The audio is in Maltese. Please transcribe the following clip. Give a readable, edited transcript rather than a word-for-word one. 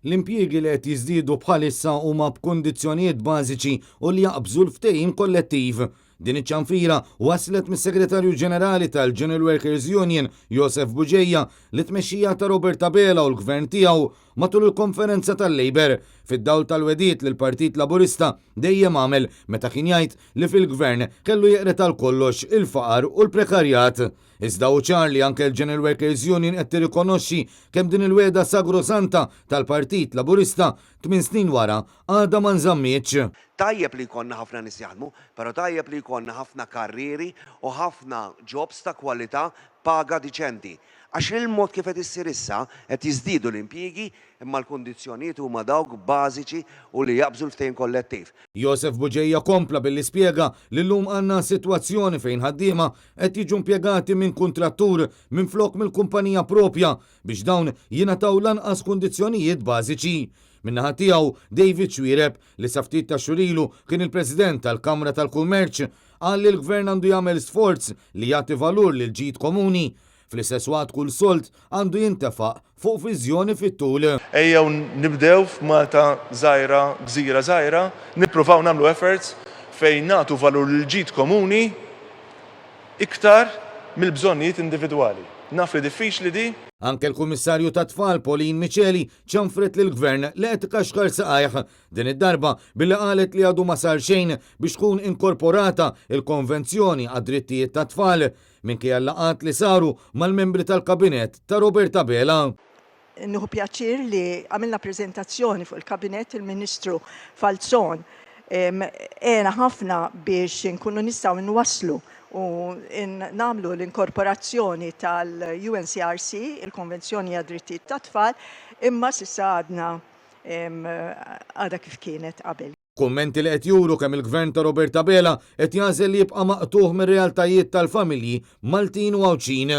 L-impjiegi li qed jiżdiedu bħalissa huma b'kundizzjonijiet bażiċi u li jaqbżu l-ftehim kollettiv. Din iċ-ċanfira waslet mis-Segretarju Ġenerali tal-General Workers Union, Josef Bugeja, li tmexxija ta' Robert Abela u l-Gvern tiegħu matul il-konferenza tal-Labour, fid-dawl tal-wegħdiet li l-Partit Laburista dejjem għamel meta kien jgħid li fil-Gvern kellu jeqred għal kollox il-faqar u l-prekarjat. Iżda hu ċar li anke l-General Workers Union qed tirrikonoxxi kemm din il-wegħda sagrosanta tal-Partit Laburista 8 snin wara għadha ma nżammitx. Tajjeb li jkollna ħafna nies jaħdmu, però tajjeb li jkollna ħafna karrieri u ħafna jobs ta' kwalità, paga diċenti. Għax il-mod kif qed issir issa qed jiżdiedu l-impjiegi, imma l-kundizzjonijiet huma dawk bażiċi u li jaqbżu l-ftehim kollettiv. Josef Bugeja kompla billi spjega li llum għandna sitwazzjoni fejn ħaddiema qed jiġu impjegati minn kuntrattur minflok mill-kumpanija propja biex dawn jingħataw lanqas kundizzjonijiet bażiċi. Min-naħa tiegħu, David Xuereb, li sa ftit ta' xhur ilu kien il-President tal-Kamra tal-Kummerċ, qal li l-Gvern għandu jagħmel sforz li jagħti valur lil ġid komuni. Fl-istess waqt, kull sold għandu jintefaq fuq viżjoni fit-tul. Ejjew nibdew f'Malta żgħira, gżira żgħira, nippruvaw nagħmlu efforts fejn nagħtu valur lil ġid komuni iktar mill-bżonnijiet individwali. Naf li diffiċli di. Anke l-Kummissarju tat-Tfal Pauline Miceli ċanfret lill-Gvern li qed ikaxkar saqajh, din id-darba billi qalet li għadu ma sar xejn biex tkun inkorporata il-Konvenzjoni għad-Drittijiet tat-Tfal minkejja l-laqgħat li saru mal-membri tal-Kabinett ta' Robert Abela. Nieħu pjaċir li għamilna prezentazzjoni fuq il-Kabinett. Il-Ministru Falzon għena ħafna biex nkunu nistgħu nwasslu u nagħmlu l-inkorporazzjoni tal-UNCRC, il-Konvenzjoni għad-Drittijiet tat-Tfal, imma s'issa għadna għadha kif kienet qabel. Kummenti li qed juru kemm il-Gvern ta' Robert Abela qed jagħżel li jibqa' maqtugħ mir-realtajiet tal-familji Maltin u Għawdxin.